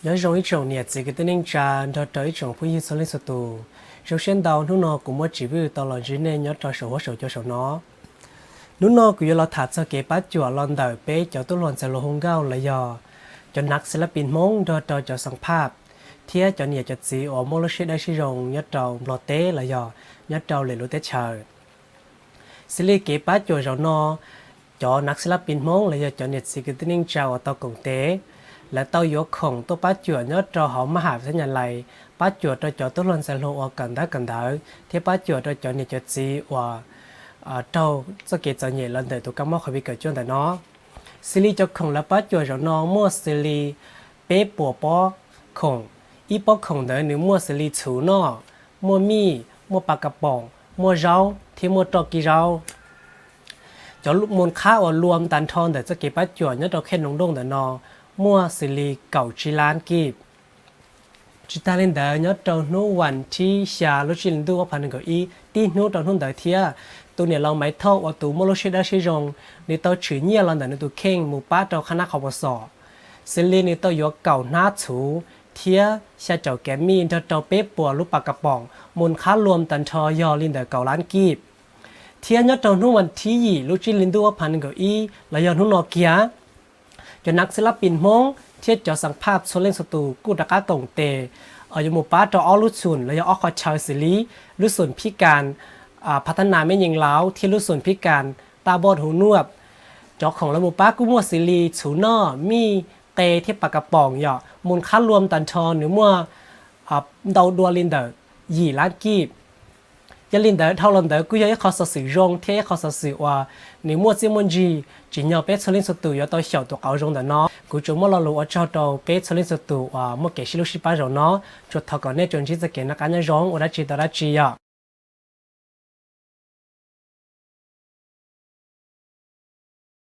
Nyob zoo ib tsoom niam txiv kwv tij neej tsa nrog rau ib tsoom phooj ywg txhua leej txhua tus. Zoo siab ntau hnub no kuv muaj tsis vwj tau los ntsib nej nyob rau saum huab saum cua saum no. Hnub no kuv yuav los tham txog kev pab cuam los ntawm peb cov tub hluas ntxhais hluas hu nkauj los yog cov nav xi lab pin Hmoob nrog rau cov xeem phaj thiab cov niam cov txiv uas muaj lub siab dawb siab zoo nyob rau Nplog teb los yog nyob rau lwm lub teb chaws. Xws li kev pab cuam zaum no, cov nav xi lab pin Hmoob los yog cov niam txiv kwv tij neej tsa uas tau koom tes, lawv tau yuav khoom tuaj pab cuam nyob rau hauv maj ham xab nyas lais, pab cuam rau cov tub hluas ntxhais hluas uas kawm ntawv kawm ntawv thiab pab cuam rau cov niam cov txiv uas raug txoj kev txom nyem los ntawm tus kab mob COVID kaum cuaj ntawm no. Xws li cov khoom lawv pab cuam zaum no muaj xws li peb puas pob khoom. Ib pob khoom ntawd nws muaj xws li txhuv noj, muaj mij, muaj pas kas poom, muaj zaub thiab muaj roj kib zaub. Cov mus qhab uas luam tag nrho ntawm txoj kev pab cuam nyob rau khej Noov Dooj ntawm no muaj xws li kaum tsib lab kib. Tsis tag li ntawd, nyob rau hnub vas thib xya lub tsib hlis ntuj ob phav nees nkaum ib, tib hnub rau hnub ntawd thiab, tus niam laus Maiv Thoj uas tus muaj lub siab dawb siab zoo, nws tau tshwm nyiaj los ntawm nws tus kheej mus pab rau qhab nab qhov pos xom. Xws li nws tau yuav kaum hnab txhuv thiab xya caum kav mij nrog rau peb puas lub pas kas poom mus qhab luam tag nrho yog li ntawm kaum lab kib. Thiab nyob rau hnub vas thib yim lub tsib hlis ntuj ob phav nees nkaum ib los yog hnub no kiag, cov nav xi lab pin Hmoob thiab cov xeem phaj txhua leej txhua tus kuj rov qab koom tes yuav mus pab rau ob lub xoom los yog ob qhov chaw xws li lub xoom phib kas Phav Thab Nas Meb Nyees Lauv thiab lub xoom phib kas Taj Npoj Huv Nuaj. Cov khoom lawv mus pab kuj muaj xws li txhuv noj, mij, qe thiab pas kas poom yom, mus qhab luam tag nrho nws muaj ntau dua li ntawm yim lab kib. Yog li ntawd, dhau los ntawd kuj yog ib qho xov xwm zoo thiab ib qho xov xwm uas nws muaj txiaj muaj ntsig, tsim nyog peb txhua leej txhua tus yuav tau xyaum tus qauv zoo ntawm no. Kuv tsuas muaj lo lus ua tsaug rau peb txhua leej txhua tus uas muaj kev sib hlub sib pab zaum no. Tsuas thov kom nej tsuas ntsib txoj kev noj qab nyob zoo, ua dab tsi tau dab tsi yom.